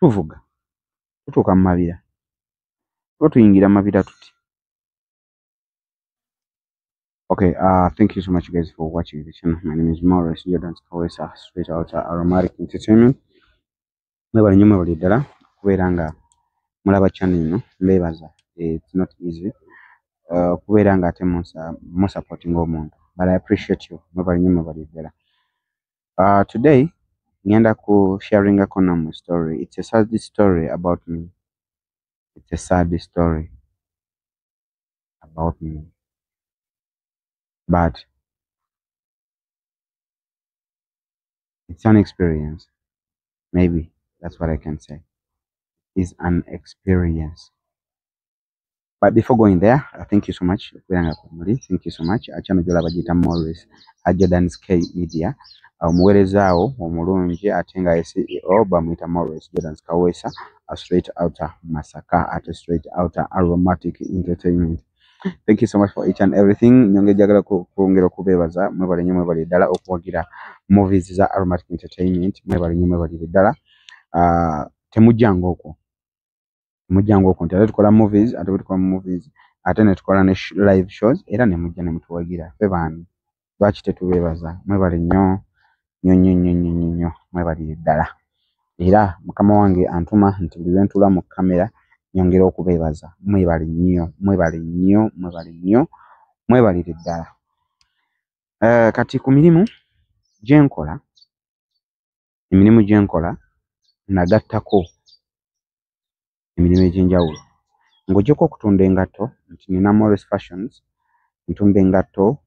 Tuvuga tutuuka mu mabira, tuba tuyingira mu mabira tuti. Okay, thank you so much guys for watching the channel. My name is Maurice Jordan Kawesa, straight out Aromatic Entertainment. Mwebale nnyo, mwebale ddala kubeera nga mulaba channel eno, mbeebaza. It's not easy kubeera nga ate musupportinga omuntu, but I appreciate you. Mwebale nnyo, mwebale ddala. Today ngenda ku sharingako nammwe story. It's a sad story about me. It's a sad story about me. But it's an experience. Maybe that's what I can say. Is an experience. But before going there, thank you so much. Thank you so much. Channel gy'olaba giyita Maurice Jordan's K Media. Omuweerezaawo omulungi ate nga CEO bamuyita Maurice Jordan Kawesa, straight out Masaka, ate straight out Aromatic Entertainment. Thank you so much for each and everything. Nyongera njagala kwongera okubeebaza, mwebale nnyo, mwebale ddala okuwagira movies za Aromatic Entertainment. Mwebale nnyo, mwebalire ddala. Temujjanga okwo, temujjanga okwo nti ate tukola movies, ate bwe tukola movies ate ne tukola ne live shows, era ne mujja ne mutuwagira. Ffe baani, lwaki tetubeebaza? Mwebale nnyo nnyo nnyo nnyo nnyo nnyo nnyo, mwebalire ddala. Era mukama wange antuma nti buli lwe ntuula mu kamera nyongera okubeebaza. Mwebale nnyo, mwebale nnyo, mwebale nnyo, mwebalire ddala. Kati ku mirimu gye nkola, emirimu gye nkola nagattako emirimu egy'enjawulo. Ng'oggyeko okutunda engatto, nti nina Maurice Fashions, ntunda engatto,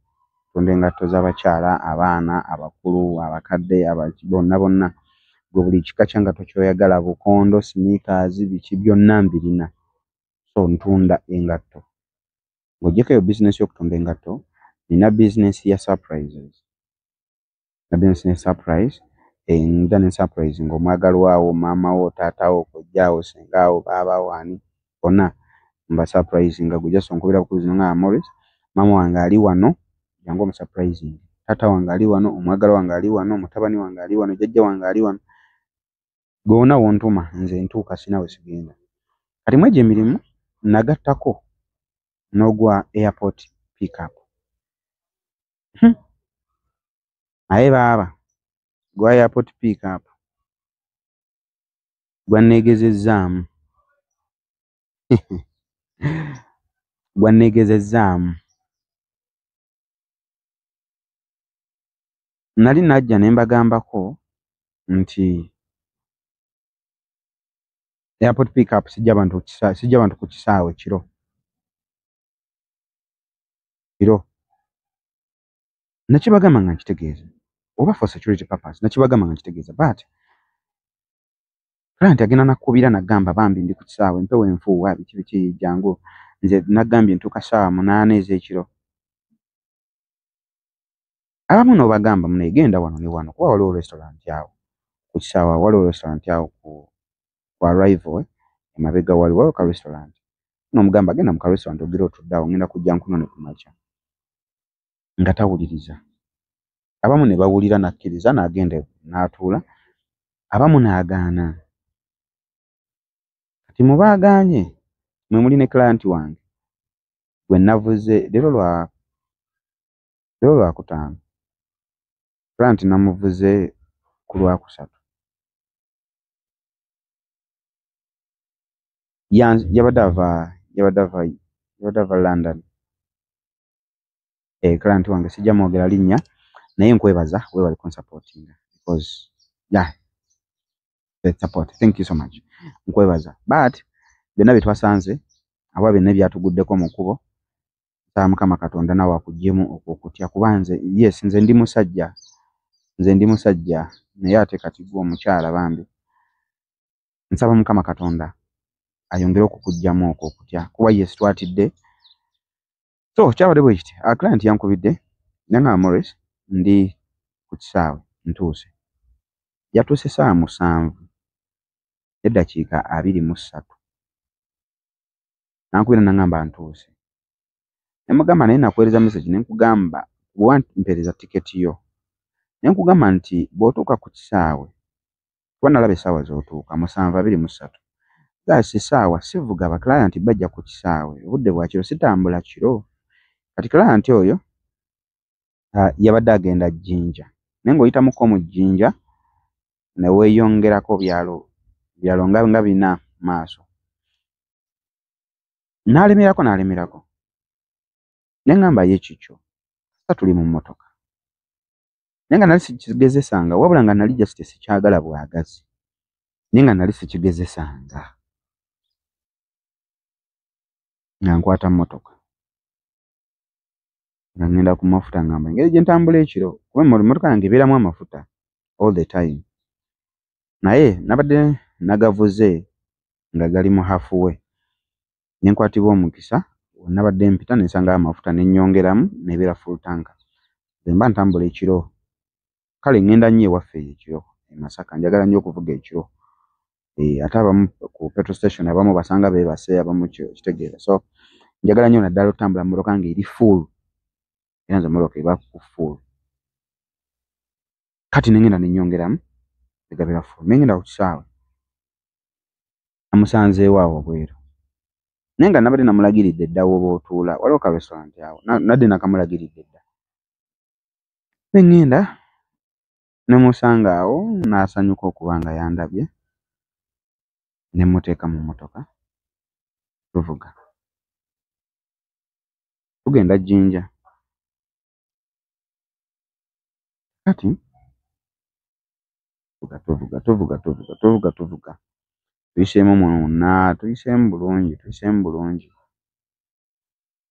ntunda engatto z'abakyala, abaana, abakulu, abakadde, bonna bonna. Gwe buli kika kya ngatto ky'oyagala, bukondo, sneakers, biki byonna mbirina. So ntunda engatto. Ng'oggyeko eyo bizinensi y'okutunda engatto, nina bizinensi ya surprises. Na bizinensi ya surprise, nja ne surprise ng'omwagalwa wo, maama wo, taata wo, kojja wo, ssenga wo, baaba wo, ani bonna mba surprise nga gwe just onkubira bukubizi n'ongamba, "Maurice, maama wange ali wano, jangu omusurprising. Taata wange ali wano, omwagalwa wange ali wano, mutabani wange ali wano, jjajja wange ali wano." Gwe wonna w'ontuma nze ntuuka, sina we sigenda. Kati mu egyo emirimu nagattako n'ogwa airport pickup. Naye baaba gwa airport pickup gwanneegezezzaamu, gwanneegezezzaamu. Nali najja ne mbagambako nti airport pickup sijja bantu ku kisaawe kiro kiro. Nakibagamba nga nkitegeeza oba for security purpose, nakibagamba nga nkitegeeza, but client agenda nakkubira nagamba, "Bambi ndi ku kisaawe, empewo enfuuwa, biki biki, jangu." Nze nagambye ntuuka ssaawa 8 ez'ekiro. Abamu n'obagamba, "Muneegenda wano ne wano," kuba waliwo restaurant awo ku kisaawe, waliwo restaurant awo ku arrival emabega, waliwo ka restaurant. N'omugamba, "Genda mu ka restaurant ogire otudde awo, ngenda kujja nkunone ku makya." Nga tawuliriza. Abamu ne bawulira n'akkiriza n'agenda n'atuula, abamu n'agaana. Kati mu baagaanye mwe muli ne client wange gwe navuze leero, lwa leero Lwakutaano. Client namuvuze ku Lwakusatu. Yabadde ava London. Client wange sijja mwogera linnya, naye nkwebaza, weebale kunsupportinga because, yeah, the support. Thank you so much. Nkwebaza. But byonna bye twasanze aba byonna ebyatuguddeko mu kkubo, nsaba Mukama Katonda naawe akuggyemu okwo okutya, kuba nze, yes, nze ndi musajja, nze ndi musajja, naye ate kati ggwe omukyala, bambi nsaba Mukama Katonda ayongere okukuggyamu okwo okutya, kuba yes, twatidde. So kyabadde bwe kiti, client yankubidde nangamba, "Maurice, ndi ku kisaawe, ntuuse." Yatuuse ssaawa 7:23. Nankubira nangamba, "Ntuuse." Ne mugamba, "Naye nakuweereza message ne nkugamba bwe wampeereza tiketi yo, ne nkugamba nti bw'otuuka ku kisaawe Kuba nalaba essaawa z'otuuka 7:23. Gaasi ssaawa sivuga, ba client bajja ku kisaawe obudde bwa kiro, sitambula kiro. Kati client oyo yabadde agenda Jjinja, naye ng'oyitamuko mu Jjinja ne weeyongerako byalo byalo nga bina maaso. N'alemerako n'alemerako. Ne ŋŋamba ye kikyo, kasita tuli mu mmotoka. Naye nga nali sikigezesanga, wabula nga nali just sikyagala bwagazi. Naye nga nali sikigezesanga. Nga nkwata mmotoka. Nga ŋŋenda ku mafuta ngamba engeri gye ntambula ekiro, kuba emmotoka yange ebeeramu amafuta all the time. Naye nabadde nagavuze nga gali mu half way. Ne nkwatibwa omukisa, nabadde mpita ne nsangayo amafuta ne nnyongeramu n'ebeera full tank. Nze mba ntambula ekiro, kale ŋŋenda nnyo ewaffe eyo ekiro e Masaka, njagala nnyo okuvuga ekiro. Ate abamu ku petrol station abamu basanga beebase, abamu okitegeera. So njagala nnyo naddala otambula mu mmotoka ng'eri full. Era nze emmotoka eba ku full. Kati ne ŋŋenda ne nnyongeramu ne gabeera full. Ne ŋŋenda ku kisaawe, namusanzeewo awo wabweru. Naye nga nabadde namulagiridde dda w'oba otuula, waliwo ka restaurant awo, nabadde nakamulagiridde dda. Ne ŋŋenda ne musanga awo n'asanyuka okuba nga yandabye, ne mmuteeka mu mmotoka tuvuga. Tugenda Jjinja. Kati tuvuga tuvuga tuvuga tuvuga tuvuga tuvuga, tuyiseemu mwonna, tuyiseemu bulungi, tuyiseemu bulungi.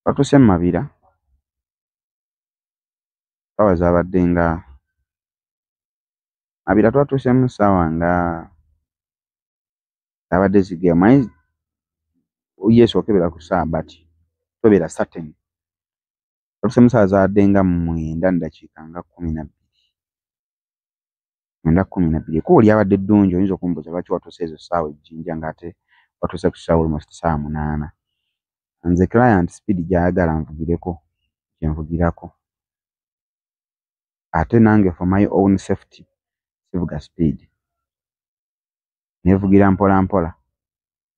Twatuuse mu Mabira, ssaawa zaabadde nga Mabira twatuuseemu ssaawa nga zaabadde zigera omanyi yes okebera ku ssaawa but tobeera certain. Twatuuseemu ssaawa zaabadde nga 9:12. 9:12. Ekkubo lyabadde ddungi oyinza okumbuuza lwaki watuuse ezo ssaawa e Jjinja ng'ate watuuse ku kisaawe almost ssaawa 8. Nze client speed gy'ayagala nvugireko gye nvugirako. Ate nange for my own safety sivuga speed. Neevugira mpola mpola.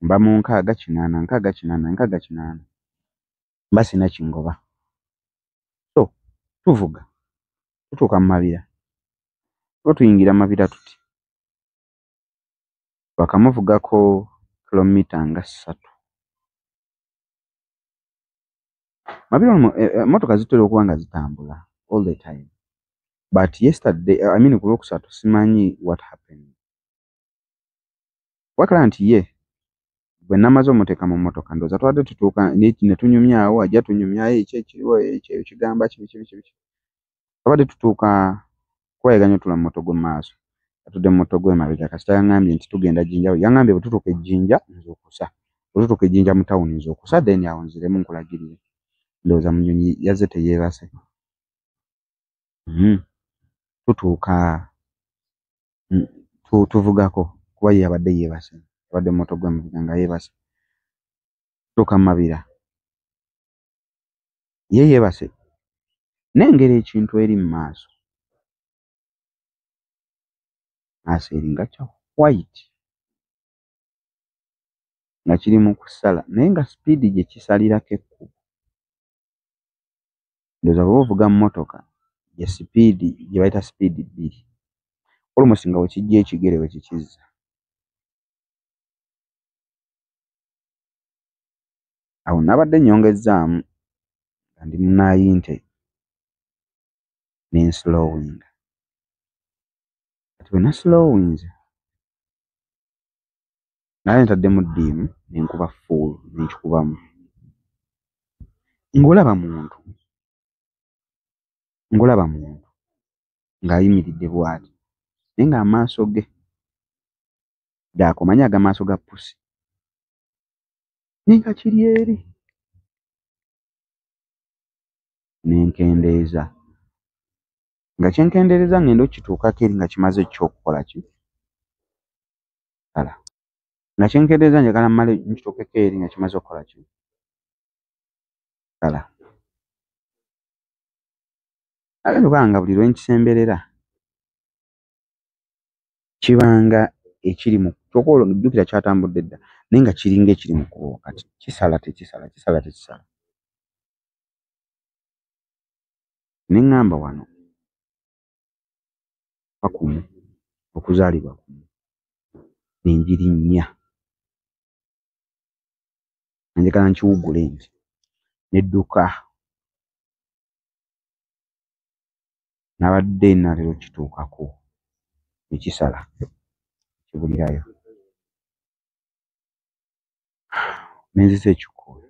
Mba mu 60 80 60 80 60 80. Mba sirina kingoba. So tuvuga tutuuka mu Mabira. Tuba tuyingira Mabira tuti, twakamuvugako kilomita nga 3. Mabira omwo emmotoka zitera okuba nga zitambula all the time. But yesterday, I mean ku Lwokusatu simanyi what happened. Kuba client ye bwe namaze omuteeka mu mmotoka ndowooza twabadde tutuuka ne tunyumya awo ajja tunyumya ki ekiriwo ekigamba ki biki biki biki. Twabadde tutuuka kuba yagaanye otuula mu mmotoka gw'omu maaso, yatudde mu mmotoka gw'emabega kasita yaŋŋambye nti tugenda Jjinja. Yaŋŋambye bwe tutuuka e Jjinja nzuukusa, bwe tutuuka e Jjinja mu tawuni nzuukusa then awo nziremu nkulagirire. Ndowooza Munyonyi yazze teyeebase. Tutuuka tuvugako kuba ye yabadde yeebase, yabadde mu mmotoka gw'emabega nga yeebase. Tutuuka mu Mabira, ye yeebase, nnengera ekintu eri mu maaso, maaso eri nga kya white nga kiri mu kusala naye nga sipiidi gye kisalirako ekkubo, ndowooza bw'oba ovuga mmotoka ye sipiidi gye bayita sipiidi 2, almost nga we kijja ekigere we kikizza. Awo nabadde nnyongezzaamu nga ndi mu 90 ne nslowinga. Kati bwe naslowinze nali ntaddemu ddiimu ne nkuba full ne nkikubamu. Ng'olaba muntu, ng'olaba muntu ng'ayimiridde bw'ati naye ng'amaaso ge gaako omanyi ag'amaaso ga pusi naye nga kiri eri. Ne nkendeeza, nga kye nkendeereza ŋŋenda okkituukako eri nga kimaze kyo okukola ki? Kusala. Nga kye nkendeeza njagala mmale nkituukeko eri nga kimaze okukola ki? Kusala. Nagenda okulaba nga buli lwe nkisemberera kibanga Ekiri mu kyokka olwo jjukira kyatambudde dda, naye nga kiringa ekiri mu kkubo wakati, kisala tekisala, kisala tekisala. Ne ŋŋamba wano kufa kumu, okuzaalibwa kumu, ne ngirinnya. Nga njagala nkiwugule nti nedduka. Nabadde naatera okukituukako ne kisala kibulirayo. Ne nzisa ekikkowe.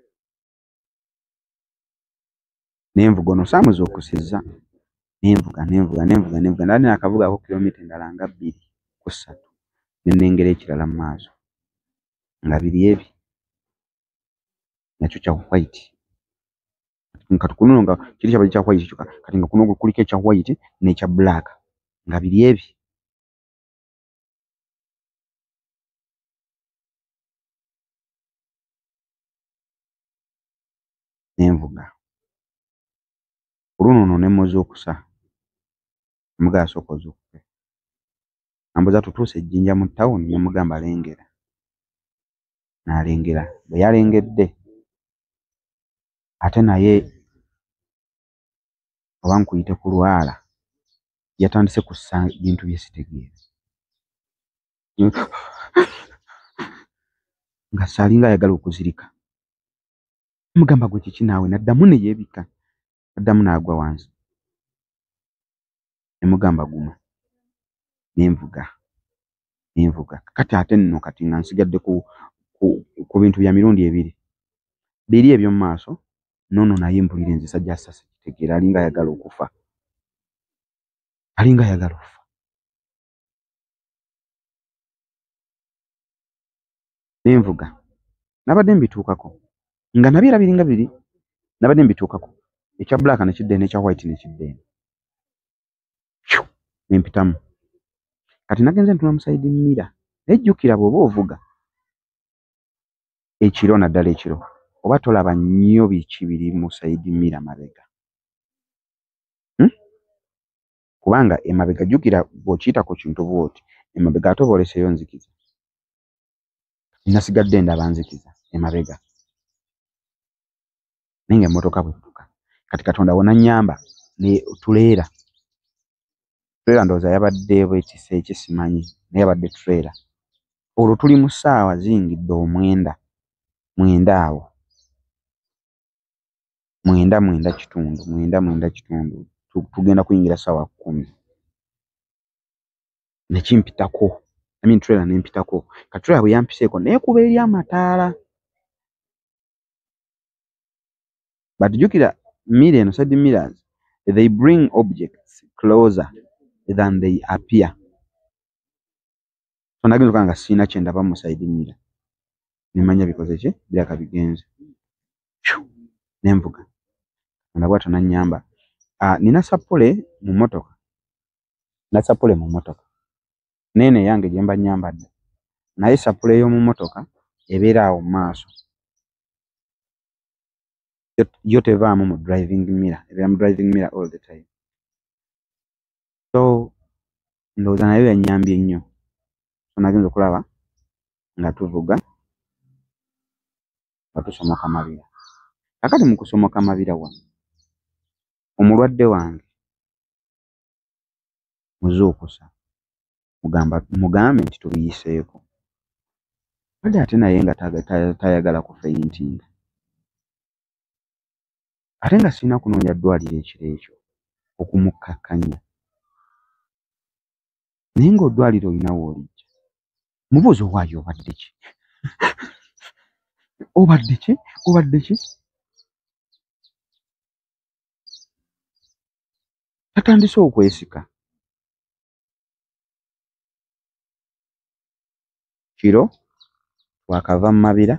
Ne nvuga ono saamuzuukusizza. Ne nvuga ne nvuga ne nvuga ne nvuga nali naakavugako kilomita endala nga 2 ku 3 ne nnengera ekirala mu maaso nga biri ebi nakyo kya white. Kati kuno nga kiri kyabadde kya white kyokka, kati nga kuno kuliko ekya white n'ekya black nga biri ebi. Ne nvuga. Ku luno nno ne mmuzuukusa. Namugamba sooka ozuukuke. Ambuuza tutuuse e Jjinja mu ttawuni, ne mmugamba lengera. N'alengera. Bwe yalengedde ate naye oba nkuyite kulwala, yatandise kussa bintu bye sitegeera. Nga saalinga ayagala okuzirika. Mugamba gwe kiki naawe, n'addamu ne yeebikka, n'addamu n'agwa wansi. Ne mugamba guma. Ne nvuga. Ne nvuga. Kati ate nno kati nga nsigadde ku bintu bya mirundi ebiri. Biri eby'omu maaso, n'ono naye mpulira enzisa gy'assa sikitegeera, alinga ayagala okufa. Alinga ayagala okufa. Ne nvuga. Nabadde mbituukako. Nga nabyo era biringa biri, nabadde mbituukako. Ekya black ne kidda eno, n'ekya white ne kidda eno. Ne mpitamu. Kati nagenze ntunula mu side mirror. Naye jjukira bw'oba ovuga ekiro, naddala ekiro, oba tolaba nnyo biki biri mu side mirror mabega. Kubanga emabega jjukira bw'okiyita ku kintu bw'oti, emabega ate oba oleseeyo nzikiza. Nasigadde ndaba nzikiza emabega. Naye ng'emmotoka bw'edduka. Kati Katonda w'onannyamba ne tuleera. Trailer ndowooza yabadde bwetisse eki simanyi, naye yabadde trailer. Olwo tuli mu ssaawa ziyingidde 9, 9 awo. 9, 9:15, 9, 9:15. Tugenda kuyingira ssaawa 10. Ne kimpitako. I mean trailer ne mpitako. Kati trailer bwe yampiseeko neekuba eri amataala. But jjukira mirror eno, side mirrors, they bring objects closer than they appear. So nagenze okulaba nga sirina kye ndaba mu side mirror. Ne mmanya bikoze ki? Birabika bigenze. Ne nvuga. Katonda bw'atyo n'annyamba. Nina sapule mu mmotoka. Nina sapule mu mmotoka. N'eno eyange gye mba nnyambadde. Naye sapule y'omu mmotoka ebeera awo mu maaso. Yo tevaamu mu driving mirror. Ebeera mu driving mirror all the time. So ndowooza nayo yannyambye nnyo. So nagenze okulaba nga tuvuga nga tusomoka Mabira. Kaakati mu kusomoka Mabira wano, omulwadde wange muzuukusa, mugambe nti tubiyiseeko. Badde ate naye nga tayagala kufeyintinga. Ate nga sirina kunoonya ddwaliro ekiro ekyo okumukkakkanya. Naye ng'oddwaliro olina w'olijja. Mubuuze owaayo obadde ki? Obadde ki? Obadde ki? Tatandise okwesika. Kiro twakava mu Mabira,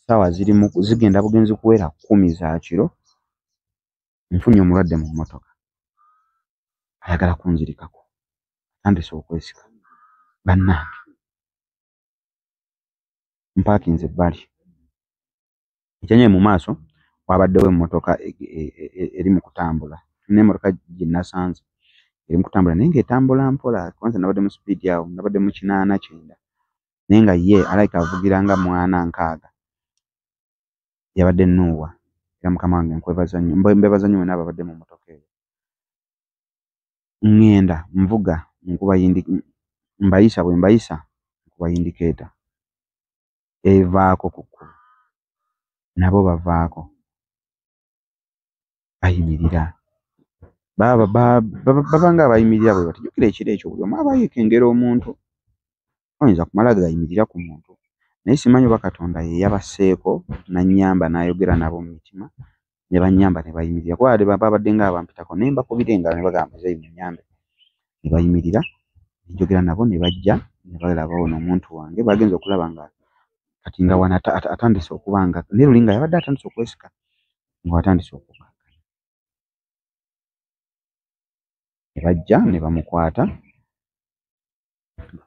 ssaawa zigenda bugenzi kuwera 10 za kiro, nfunye omulwadde mu mmotoka. Ayagala kunzirikako. Atandise okwesika. Bannange. Mpaakinze ebbali. Ekyannyamye mu maaso wabaddewo emmotoka eri mu kutambula. Tulina emmotoka gye nasanze eri mu kutambula naye ng'etambula mpola. Kwanza nabadde mu sipiidi awo, nabadde mu 80 90. Naye nga ye alabika avugira nga mwana nkaaga. Yabadde Nuuwa. Era mukama wange nkwebaza nnyo, mbebaza nnyo mwenna ababadde mu mmotoka eyo. Ŋŋenda nvuga nkuba mbayisa, bwe mbayisa nkuba indicator evaako ku kkubo, nabo bavaako bayimirira, baba nga abayimirira bwe bati. Jjukira ekiro ekyo buli omu aba yeekengera omuntu, toyinza kumala gayimirira ku muntu. Naye simanyi oba Katonda ye yabasseeko n'annyamba n'ayogera nabo mu mitima ne bannyamba ne bayimirira, kuba babadde nga abampitako ne mbakubira engalo ne bagamba, "Muzeeyi munnyambe." Ne bayimirira ne njogera nabo ne bajja ne balaba ono omuntu wange. Bagenze okulaba nga kati nga wano atandise okuba nga naye luli nga yabadde atandise okwesika, nga watandise okukkakkana. Ne bajja ne bamukwata,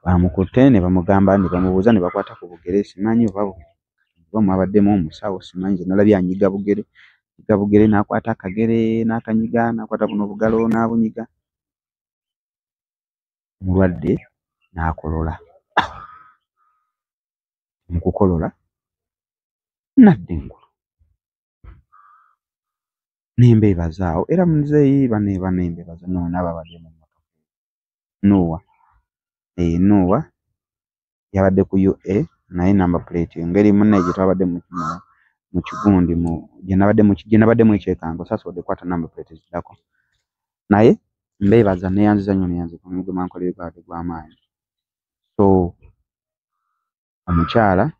bamukutte ne bamugamba ne bamubuuza ne bakwata ku bugere, simanyi oba mwabaddemu omusawo, simanyi. Nze nalabye anyiga bugere, anyiga bugere, n'akwata akagere n'akanyiga, n'akwata buno obugalo n'abunyiga, omulwadde n'akolola. Mu kukolola nadda engulu. Ne mbeebaza awo era muzeeyi banne banne mbeebaza nnyo mwenna ababadde mu mmotoka. Nuuwa, Nuuwa yabadde ku UA, naye number plate engeri munnaye gye twabadde mu kigundi gye nabaddemu ekyekango, saasobodde kukwata number plate eziddako. Naye mbeebaza, neeyanziza nnyo, neeyanziza omulimu gwe mwankoledde gwabadde gwa maanyi. So omukyala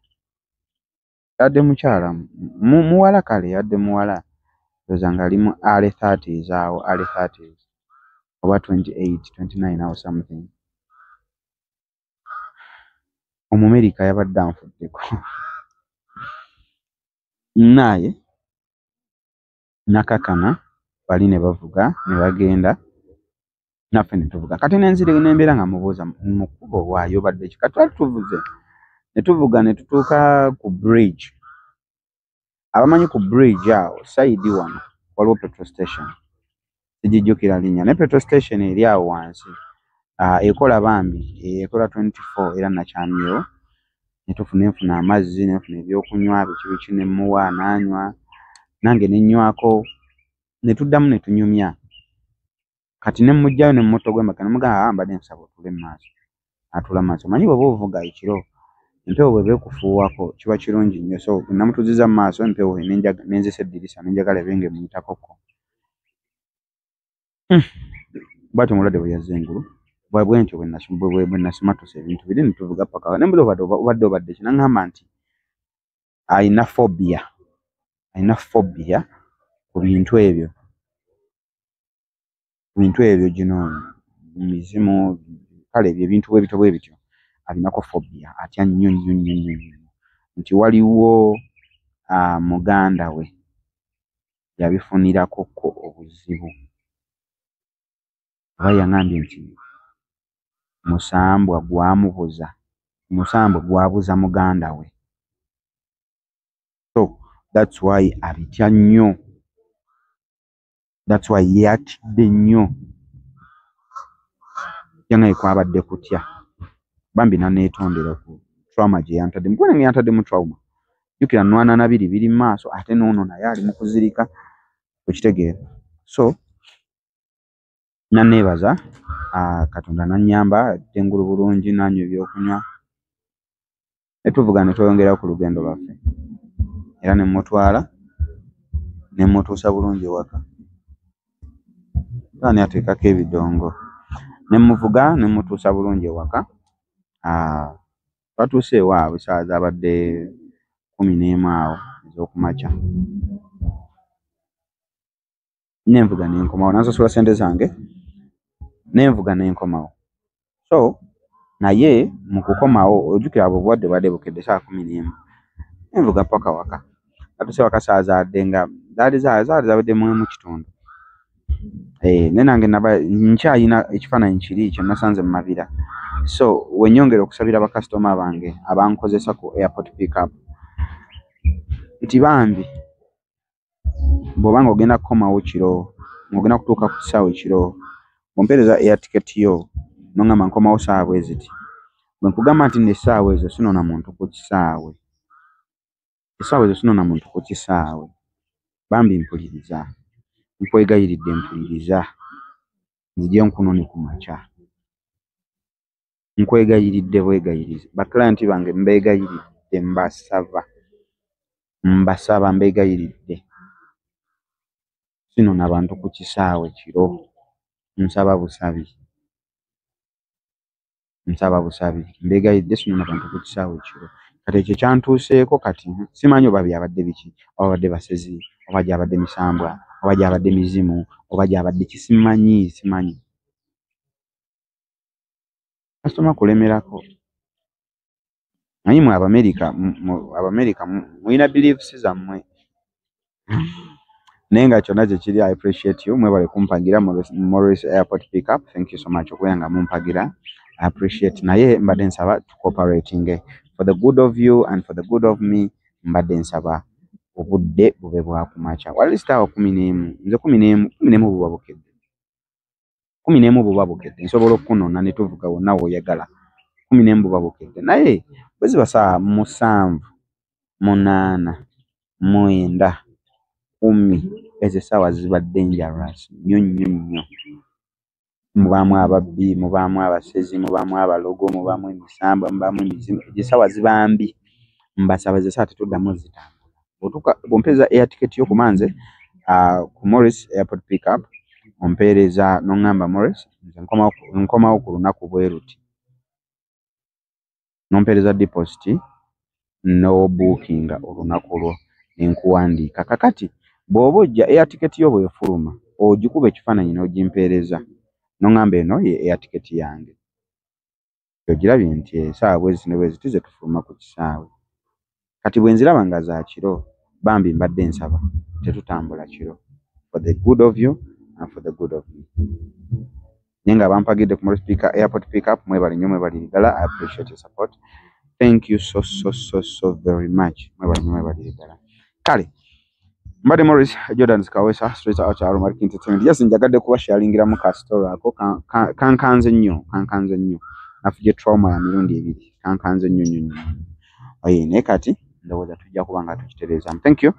yabadde mukyala muwala, kale yabadde muwala, ndowooza ng'ali mu early 30s awo, early 30s oba 28, 29 awo something. Omumerika yabadde anfuddeko naye nakakana, bali ne bavuga ne bagenda, naffe ne tuvuga. Kati nenzire nembeera nga mubuuza mu kkubo, waayo obadde ki? Kati twali tuvuze ne tuvuga ne tutuuka ku bridge. Abamanyi ku bridge awo side wano waliwo petrol station, sigijjukira linnya, naye petrol station eri awo wansi ekola bambi, ekola 24. Era nakyamyewo ne nfuna amazzi, ne nfuna ebyokunywa biki biki, ne mmuwa n'anywa, nange ne nnywako, ne tuddamu ne tunyumya. Kati ne mmuggyayo ne mmutogo emabega ne mugamba, "Mbadde nkusaba otuule mu maaso." N'atuula mu maaso. Omanyi bw'oba ovuga ekiro, empewo bw'eba ekufuuwako kiba kirungi nnyo. So bwe namutuuzizza mu maaso, empewo ne nzisa eddirisa ne njagala ebe ng'emuyitakokko. Bw'atyo omulwadde bwe yazza engulu, bwe ntyo bwe nasimattuse ebintu biri ne tuvuga paka. Ne mbuuza, obadde ki? N'aŋŋamba nti ayina phobia, ayina phobia ku bintu ebyo, ku bintu ebyo gino mizimu, kale ebyo ebintu bwe bityo bwe bityo alinako phobia, atya nnyo nnyo nnyo nnyo nnyo, nti waliwo muganda we yabifunirako ko obuzibu. Oba yaŋŋambye nti musambwa gwamubuza, musambwa gwabuza muganda we, so that's why abitya nnyo, that's why yatidde nnyo. Yaŋŋambye kwabadde kutya bambi, naneetondera ku trauma gye yantaddemu, kuba nange yantaddemu trauma. Jjukira nnwana na biri biri mu maaso, ate n'ono naye ali mu kuzirika, okitegeera? So naneebaza Katonda nannyamba adda engulu bulungi, n'anywa ebyokunywa, ne tuvuga ne tweyongerayo ku lugendo lwaffe, era ne mmutwala ne mmutuusa bulungi ewaka. Ani ateekako ebidongo? Ne mmuvuga ne mmutuusa bulungi ewaka. Twatuuse ewaabwe essaawa zaabadde 11 awo ez'okumakya. Nenvuga nenkomawo, nansasula ssente zange, nenvuga nenkomawo. So naye mu kukomawo, ojjukira abo obwadde bwadde bukedde ssaawa 11, nenvuga paka waka. Natuuse waka ssaawa zaadde nga zaali zaali zabadde mu kitundu. Naye nange naba nkyayina ekifaananyi kiri kye nasanze mu Mabira. So we nnyongera okusabira bakasitoma bange abankozesa ku airport pickup nti bambi bw'oba ng'ogenda kukomawo kiro, ng'ogenda kutuuka ku kisaawe kiro, bw'ompeereza air ticket yo n'oŋŋamba nkomawo ssaawa bwe ziti, Bwe nkugamba nti nno essaawa ezo sinona muntu ku kisaawe, essaawa ezo sinona muntu ku kisaawe, bambi mpuliriza, nkwegayiridde mpuliriza, nzije nkunone ku makya. Nkwegayiridde bwegayirizi, ba client bange mbeegayiridde, mbasaba, mbasaba, mbeegayiridde, sinona bantu ku kisaawe kiro. Nsaba busabi, nsaba busabi, mbeegayiridde, sinona bantu ku kisaawe kiro. Kati ekyo kyantuuseeko, kati simanyi oba byabadde biki, oba badde basezi, oba gyabadde misambwa, oba gyabadde mizimu, oba gyabadde kisimanyi, simanyi. Kasitoma kulemerako. Manyi mwe Abamerika, Abamerika mulina beliefs zammwe, naye nga kyonna kyekiri, I appreciate you. Mwebale kumpagira. Morris Airport Pickup, thank you so much okubeera nga mumpagira, I appreciate. Naye mbadde nsaba tucooperating for the good of you and for the good of me. Mbadde nsaba obudde bube bwakumakya, wali sitaawa 11. Nze 11, 11 buba bukedde, 11 buba bukedde, nsobola okukunona ne tuvuga wonna w'oyagala. 11 buba bukedde, naye bwe ziba saawa 7, 8, 9, 10, ezo essaawa ziba dangerous nnyo nnyo nnyo. Mubaamu ababbi, mubaamu abasezi, mubaamu abalogo, mubaamu emisambwa, mubaamu emizimu. Ezo essaawa ziba mbi. Mbasaba ezo essaawa tetuddamu zitambula. Bw'otuuka bw'ompeereza air ticket yo, kuba nze ku Morris Airport Pickup, ompeereza n'oŋŋamba, "Morris, nze nkomawo ku lunaku bwe luti," n'ompeereza deposit n'obookinga olunaku lwo ne nkuwandiika. Kakati bw'oba ojja, air ticket yo bw'efuluma, ogikuba ekifaananyi n'ogimpeereza n'oŋŋamba, "Eno ye air ticket yange, ogirabye nti essaawa bwe ziti ne bwe ziti ze tufuluma ku kisaawe." Kati bwe nziraba nga za kiro, bambi mbadde nsaba tetutambula kiro, for the good of you and for the good of me. Naye nga bampagidde ku Morris Airport Pickup, mwebale nnyo, mwebalire ddala. I appreciate your support, thank you so so so so very much. Mwebale nnyo, mwebalire ddala. Kale mbadde Morris Jordan Kawesa, straight out Aromatic Entertainment. Yes, njagadde kuba sharingiramu ka story ako kankanze nnyo, kankanze nnyo. Nafunye trauma ya mirundi ebiri, kankanze nnyo nnyo nnyo. Oye, naye kati ndowooza tujja kuba nga tukitereezaamu. Thank you,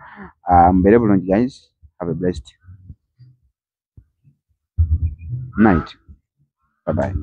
mubeere bulungi guys, have a blessed night, bye bye.